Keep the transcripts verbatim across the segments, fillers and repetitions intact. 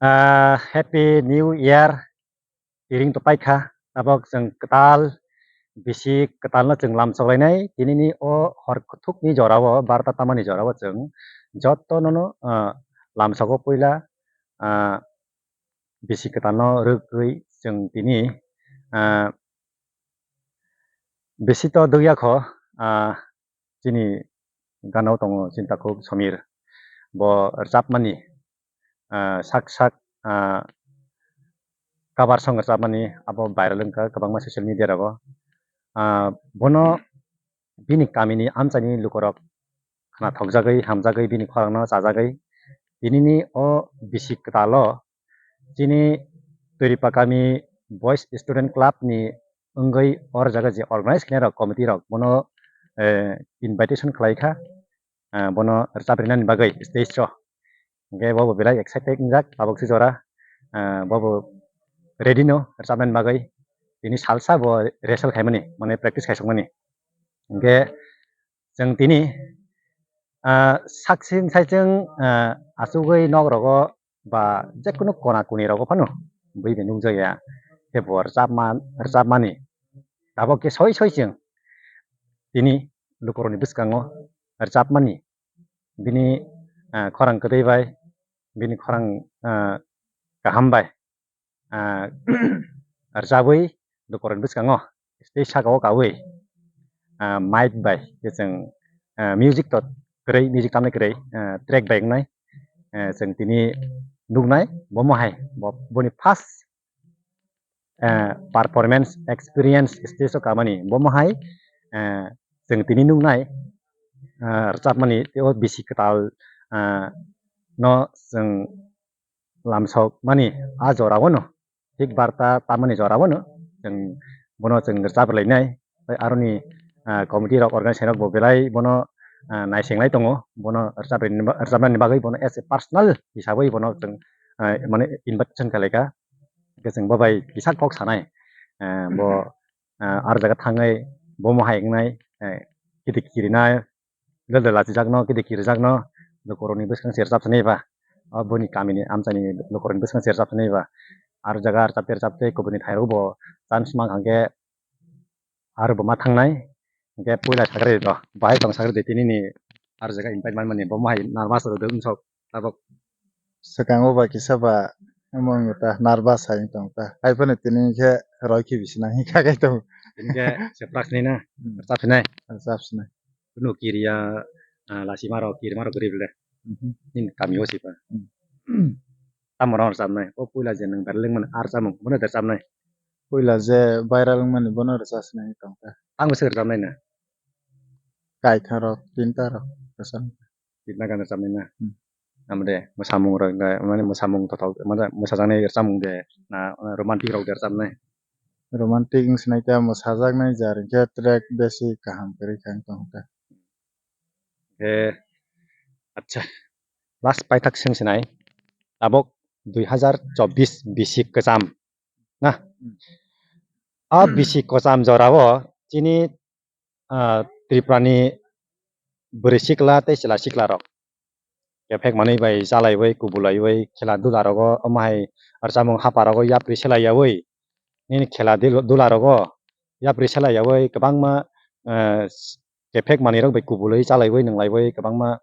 Ah, Happy New Year. Tiring to paikha, tabok chwng kwtal, bisi kwtalno chwng lamsok lainai. Tinini o hor kuthukni jorao, barta tamani jorao chwng jotonono, ah, lamsogo puila, ah, bisi kwtalno rwgwi chwng tini, ah, bisi to dugya kho, ah, chini gana o tongo chini takhuk Somir. Bo rwchapmani, ah, sak sak, ah, cover song rwchapmani abo viral wngkha kwbangma social media rogo. Ah, bono bini kamini amchaini lukorok khnathokjagwi, hamjagwi, bini khorangno chajagwi tinini o bisi kwtalo chini Twiripakami Boys Student Club ni wngwi or jaga je organize khainai rok committee rok bono, eh, invitation khlai kha, eh, bono rwchap rinani bagwi stage o. Hwnkhe bobo belai excited wngjak tabuk se jora, eh, bobo ready no rwchapnani bagwi. Tini salsa bo rehearsal khaimani, mane practice khaisokmani. Hwnkhe chwng tini, ah, saksing saichwng, ah, achugwi nok rogo ba jekunu kona kuni rogo phano bui bai nukjakya. Khe bo rwchapma, rwchapmani tabok khe soi soi chwng tini lukurokni bwskango rwchapmani bini, ah, khorang kwtwi bai, bini khorang, ah, kaham bai, ah, rwchabwi lukurokni bwskango tei saka o kawi, ah, mic bai khe chwng, ah, music to kwrwi, music tamnai kwrwi, ah, track bai wngnai, ah, chwng tini nuknai bomo hai bo, boni first, ah, performance experience stage o kamani bomo hai, ah, chwng tini nuknai, ah, rwchapmani tei o bisi kwtal, ah, no chwng lamsok mani a jora o no, thik barta tamani jora o no chwng bono chwng rwchap rwlainai. Tei aroni, ah, committee rok, organization rok bo belai bono, ah, naisenglai tongo, bono rwchap rwni ba-, rwchapnani bagwi bono as a personal hisabwi bono chwng, ah, mane invitation khlaikha. Hwnkhe chwng bo bai kisa kok sanai, ah, bo, ah, aro jaga thangwi bomo hai wngnai, eh, kiti kirinai, Gelde lachijakno, kede kirijakno, lukurokni bwskango se rwchap sanai ba. O boni kamini amchaini lukurokni bwskango se rwchap sanai ba. Aro jaga rwchapte rwchapte kubuni thairok bo chance mang hwnkhe aro bo ma thangnai. Hwnkhe puila sakri do, bahai tong sakri de tinini aro jaga invite manmani bo mohai nervous rwdwk wngsok tabok. Swkango ba kisa ba omo wngwi ta nervous hai wng tong ta. Hai phano tini khe roi khe bisi nang kha khe tong. Tini khe se prak sinai na, Hmm. Rwchap sinai. Rwchap sinai. Kuno kiriya, ah, lachima rok, kirima rok kwrwi bwle. Mhm. Nini kami o sipa. Hmm. Tamo rok rwchapnai. O puila je nwng viral wngmani ar chamung, bono de rwchapnai. Puila je viral wngmani bono rwchap sinai tong kha. Tamo se rwchapnai na? Kaitha rok, tinta rok rwchap. Kidna gana rwchapnai na? Hmm. Amo de mwsamung rok, mane mwsamung total, mane mwsajaknai rwchapmung de na, romantic rok de rwchapnai? Romantic wng sinai ta mwsajaknai jar hwnkhe track besi kaham kwrwi kha wng tong kha. Khe, acha, last paithak swng sinai, tabok dui hazar chobbish bisi kwcham na? Hmm. A bisi kwcham jorao chini ah, Tripurani bwrwi sikla tei chwla siklarok kephek manwi bai chalaiwi, kubulaiwi, khela dula rogo, omo hai rwchapmung hapha rogo yapri selaiyawi, nini khela dil-, dula rogo yapri selaiyawi kwbangma, eh, kephek manwi rok bai kubulwi chalaiwi, nwnglaiwi kwbangma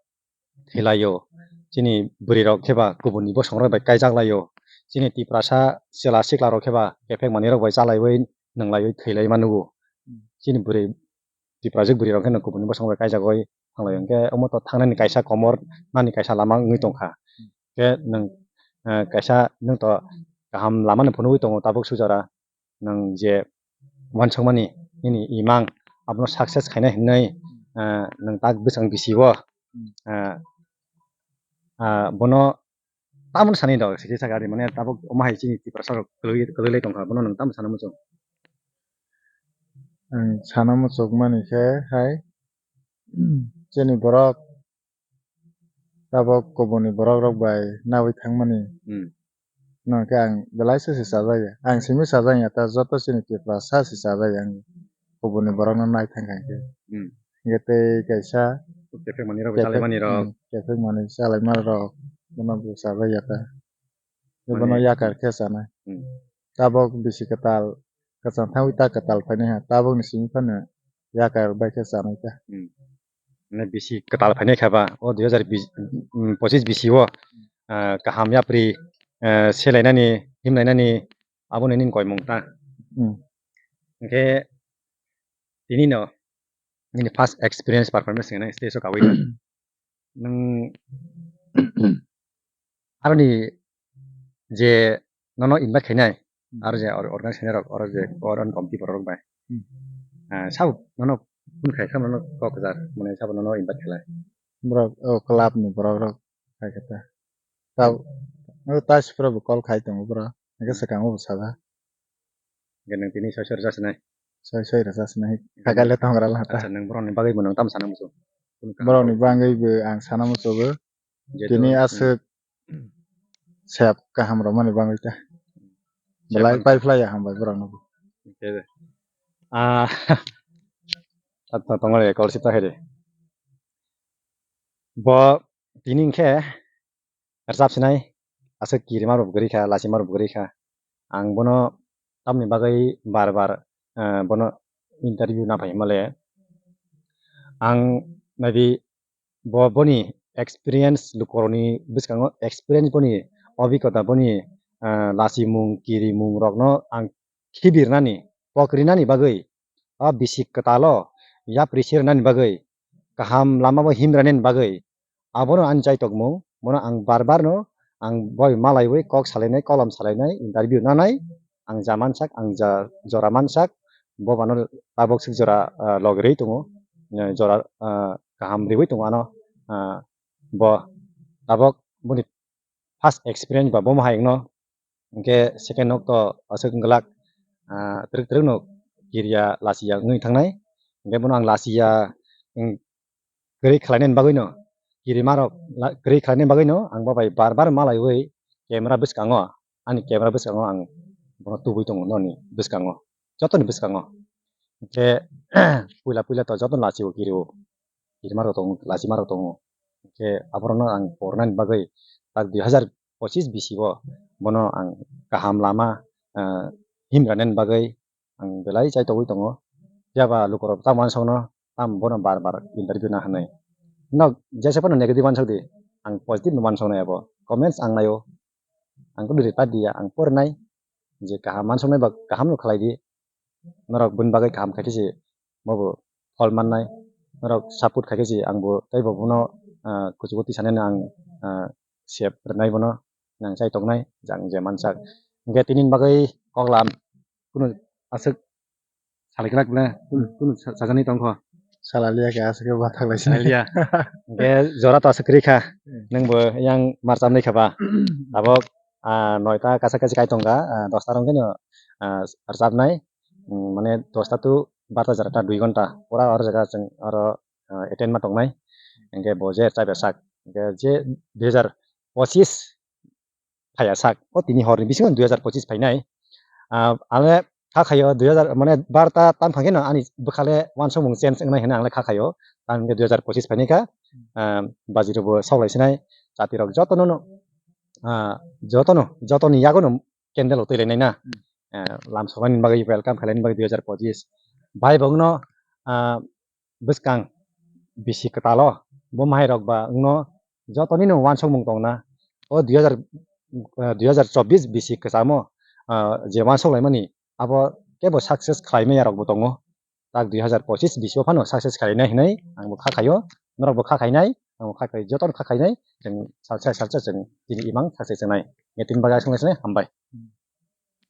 thwilaio. Chini bwrwi rok khe ba kubuni bosong rok bai kaijak laio. Chini Tiprasa chwla sikla rok khe ba kephek manwi rok bai chalaiwi, nwnglaiwi, thwilai ma nugo. Chini bwrwi Tiprajwk bwrwi rok khe no kubuni bosong bai kaijagwi thanglai hwnkhe omo to thangnani kaisa komor nani kaisa lama wngwi tongkha. Khe nwng, eh, kaisa nwng to kaham lama no phunugwi tongo tabuk sujora. Nwng je uansukmani nini imang abono success khainai hinwi, ah, nwng tak bwsang bisi o, ah, ah, bono tamoni sanwi rok sisi saka ri mane tabuk omo hai chini Tiprasa rok kwlwi, kwlwi lai tongkha, bono nwng tamo sana muchung? Ang sana muchukmani khe hai chini borok tabok kubuni borok rok bai nawi thangmani. Hmm. No khe ang belai se se chajak ya. Ang simi chajak ya ta joto chini Tiprasa se chajak ya ang kubuni borok no nai thang kha khe. Hmm. Hingke tei kaisa kephek manwi rok, kephek, chalaimani rok. Hmm, kephek manwi chalaima rok bono bo chajak ya ta. Bono Mane- yakar khe chanai. Hmm. Tabok bisi kwtal, kwchang thangwi ta kwtal phainai ha. Tabokni simi phano yakar bai khe chanai ta. Hmm. Mane bisi kwtal phainai kha ba, o dui hazar bish, mm, pochis bisi o, ah, kaham yapri, eh, selainani, himlainani, aboni nini koimung ta. Hmm. Hwnkhe tini no nini first experience performance hwnwi stage o kawi ta. Nwng aroni je nono invite khainai, Hmm. aro je or-, organize khainai rok, oro je oro committee borok rok bai. Hmm. Ah, sabo nono phone khai kha, nono kok jar, mane sabo nono invite khainai. Borok, o club ni borok rok khai kha ta. Ta, o ta sipra bo call khai tongo bro. Hingke swkango bo saja. Hingke nwng tini soi soi rwchap sinai. Soi soi rwchap sinai. Hingke Khakai le nwng tongra la ta. Acha, nwng borokni bagwi bo nwng tamo sana muchung? Borokni bagwi bo ang sana muchungo. Jehetu, tini hmm. Aswk sep kaham romani bagwi ta. Sep belai wngkha. Pai phlai ya hambai borokno bo. Hingke, ah, ta, ta, tongmani call sita khaidi. Bo tini hingke rwchap sinai, aswk kirima rok kwrwi kha, lachima rok kwrwi kha. Ang bono tamni bagwi bar bar, eh, bono interview na phai hwnmale. Ang maybe bo, boni experience, lukurokni bwskango experience, boni obikota, boni, eh, lachimung, kirimung rokno ang khibirnani, pokrinani bagwi, o bisi kwtalo yapri sernani bagwi, kaham lama bo himranani bagwi, abono ani chaitokmung, bono ang bar bar no ang boi malaiwi kok salainai, kolom salainai, interview nanai, ang ja mansak, ang ja jora mansak, bo bano tabok swk jora, ah, logirwi tongo, eh, jora, ah, kaham riwi tongo ano, ah, bo tabok boni first experience ba bomo hai wngno. Hingke second nok to aswk wngglak, ah, twrwk twrwk no kiriya lachiya wngwi thangnai. Hingke bono ang lachiya, wng, kwrwi khlainani bagwino, kirima rok la-, kwrwi khlainani bagwino ang bo bai bar bar malaiwi camera bwskango, ani camera bwskango ang bono tubui tongo noni bwskango, jotoni bwskango. Hingke puila puila to joto lachio kirio, kirima rok tongo, lachima rok tongo. Hingke aborokno ang pornani bagwi tak dui hazar pochis bisi o bono ang kaham lama, ah, himranani bagwi ang belai chaitogwi tongo. Phiya ba lukurok tamo uansukno, tamo bono bar bar interview na hwnwi. Nok jesa phano negative uansuk di, ang positive no uansuknai abo. Comments ang naio, ang kunu reply diya, ang porinai, je kaham uansuknai ba kaham no khlai di. Norok bini bagwi kaham khaikhe se bobo phol mannai. Norok support khaikhe se angbo teibo bono, ah, kuchugo tisanani ang, ah, sep rwnai bono, nang chai tongnai, jang je mansak. Hingke tini bagwi koklam kunu aswk salai kwlak bwle, kunu, kunu sa-, sajani tongkho. Salaliya khe aswk khe bathak lai sinai. Salaliya. Hingke jora to aswk kwrwi kha. Hmm. Nwngbo yang marcham nai kha ba. Tabok, ah, noita kasak kasak kai tongkha, ah, dosta rong khe no, ah, rwchapnai. Hmm, mane dosta tu barta jora ta dui ghonta. Pura oro jaga chwng oro, ah, attend ma tongnai. Hingke bo je rwchapya sak. Hingke je dui hazar pochis phaiya sak. O tini horni bisingo dui hazar pochis phainai. Ah, ang le kha khaio dui hazar, mane barta tang phangkhe no ani bwkhale uansukmung change wngnai hwnwi ang le kha khaio. Tang hwnkhe dui hazar pochis phainai kha, ah, baji rokbo sok lai sinai, chati rok jotono no, ah, jotono, jotoni yago no candle rok twi lai nai na. Hmm. Ah, lam soknani bagwi welcome khailani bagwi dui hazar pochis. Bai bo wngno, ah, bwskang bisi kwtalo bo mahairok ba wngno jotoni no uansukmung tongna. O dui hazar, eh, dui hazar chobbish bisi kwchamo, ah, je uansuk laimani abo kebo success khlai maya rokbo tongo. Tak dui hazar pochis bisi o phano success khlainai hinwi ang bo kha khaio, norok bo kha khainai, ang bo kha khai, jotono kha khainai, chwng salsa salsa chwng tini imang success wngnai. Nge tini bagwi aswk wngnai, hambai.